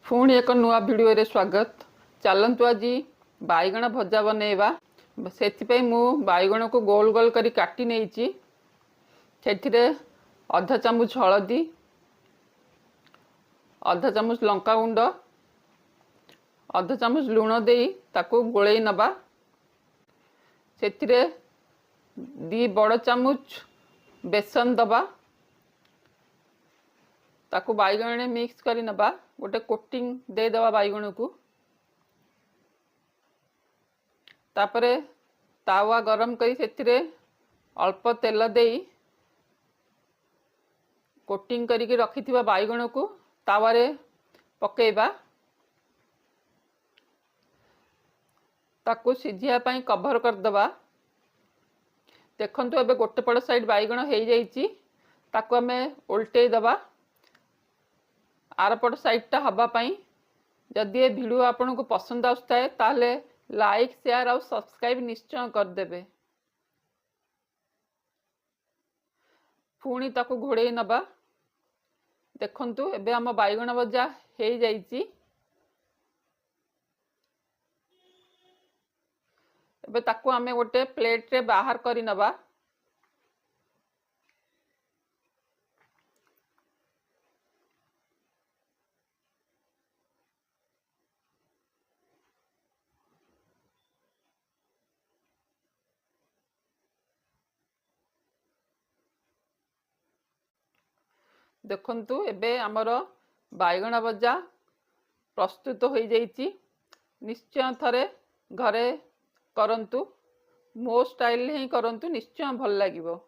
ପୁଣି ଏକ ନୂଆ ଭିଡ଼ିଓରେ ସ୍ୱାଗତ। ଚାଲନ୍ତୁ ଆଜି ବାଇଗଣ ଭଜା ବନେଇବା। ସେଥିପାଇଁ ମୁଁ ବାଇଗଣକୁ ଗୋଲ ଗୋଲ କରି କାଟି ନେଇଛି। ସେଥିରେ ଅଧ ଚାମଚ ହଳଦୀ, ଅଧ ଚାମଚ ଲଙ୍କାଗୁଣ୍ଡ, ଅଧ ଚାମଚ ଲୁଣ ଦେଇ ତାକୁ ଗୋଳେଇ ନେବା। ସେଥିରେ 2 ବଡ଼ ଚାମଚ ବେସନ ଦେବା। ତାକୁ ବାଇଗଣରେ ମିକ୍ସ କରି ନେବା, ଗୋଟେ କୋଟିଂ ଦେଇଦେବା ବାଇଗଣକୁ। ତାପରେ ତାୱା ଗରମ କରି ସେଥିରେ ଅଳ୍ପ ତେଲ ଦେଇ କୋଟିଂ କରିକି ରଖିଥିବା ବାଇଗଣକୁ ତାୱାରେ ପକାଇବା। ତାକୁ ସିଝିବା ପାଇଁ କଭର କରିଦେବା। ଦେଖନ୍ତୁ ଏବେ ଗୋଟେ ପଟ ସାଇଡ଼୍ ବାଇଗଣ ହେଇଯାଇଛି, ତାକୁ ଆମେ ଓଲଟେଇ ଦେବା ଆରପଟ ସାଇଡ଼୍ଟା ହେବା ପାଇଁ। ଯଦି ଏ ଭିଡ଼ିଓ ଆପଣଙ୍କୁ ପସନ୍ଦ ଆସୁଥାଏ ତାହେଲେ ଲାଇକ୍, ସେୟାର ଆଉ ସବସ୍କ୍ରାଇବ୍ ନିଶ୍ଚୟ କରିଦେବେ। ପୁଣି ତାକୁ ଘୋଡ଼େଇ ନେବା। ଦେଖନ୍ତୁ ଏବେ ଆମ ବାଇଗଣ ଭଜା ହେଇଯାଇଛି। ଏବେ ତାକୁ ଆମେ ଗୋଟେ ପ୍ଲେଟ୍ରେ ବାହାର କରି ନେବା। ଦେଖନ୍ତୁ ଏବେ ଆମର ବାଇଗଣ ଭଜା ପ୍ରସ୍ତୁତ ହୋଇଯାଇଛି। ନିଶ୍ଚୟ ଥରେ ଘରେ କରନ୍ତୁ, ମୋ ଷ୍ଟାଇଲରେ ହିଁ କରନ୍ତୁ, ନିଶ୍ଚୟ ଭଲ ଲାଗିବ।